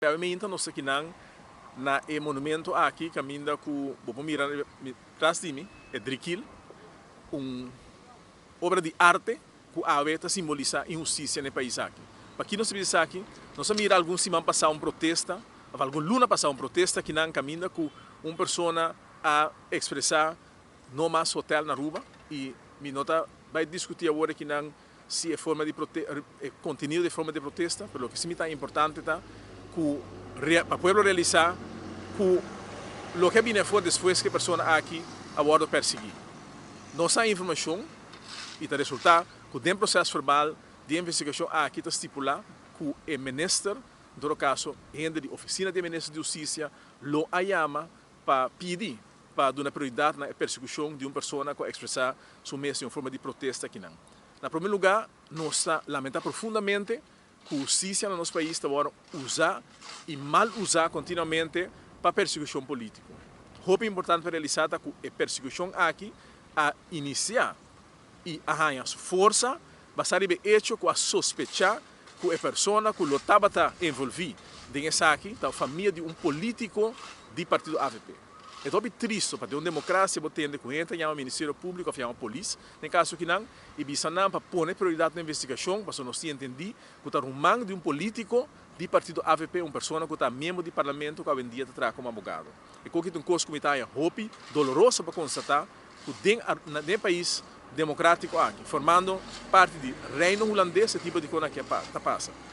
Awe mainta nos akinan na e monumento aki kaminda ku bo por mira tras di mi, e Drikiel, un obra di arte ku awe ta simbolisá inhustisia na e pais aki. Pakí nos ta bisa esaki? Nos a mira algun siman pasá un protesta, òf algun luna pasá un protesta akinan kaminda ku un persona a ekspresá no mas hotel na Aruba i mi no ta bai diskutí awor akinan si e forma di prote e contenido di e forma di protesta, pero loke si mi ta importante ta cu pa pueblo realisa cu loke a bini afor despues cu e persona aki a wordo persegui. Nos a informacion y ta resulta cu den proces verbal di e investigacion aki ta stipula cu e minister, en todo caso hende di oficina di e minister di husticia, lo a yama pa pidi pa duna prioridad na e persecucion di un persona cu a expresa su mes den un forma di protesta akinan. Na prome lugar, nos ta lamenta profundamente cu husticia na nos pais ta worde usa y mal usa continuamente pa persecucion politico. Hopi importante pa realisa ta cu e persecucion aki a inicia y a haña su forsa basa riba e hecho cu a sospecha cu e persona cu lo tabata envolvi den esaki ta famia di un politico di partido avp. E ta hopi tristo pa den un democracia bo tende cu hende ta yama Ministerio Publico of yama polis, den caso kinan, y bisa nan pa pone prioridad na investigacion pasobra nos tin entendi cu ta ruman di un politico di partido avp, un persona cu ta miembro di parlamento cu awendia ta traha como abogado. E koki ta un cos cu mi ta haña hopi doloroso pa constata cu den den e pais democratico aki, formando parti di Reino Hulandes e tipo di cosnan aki ta pasa.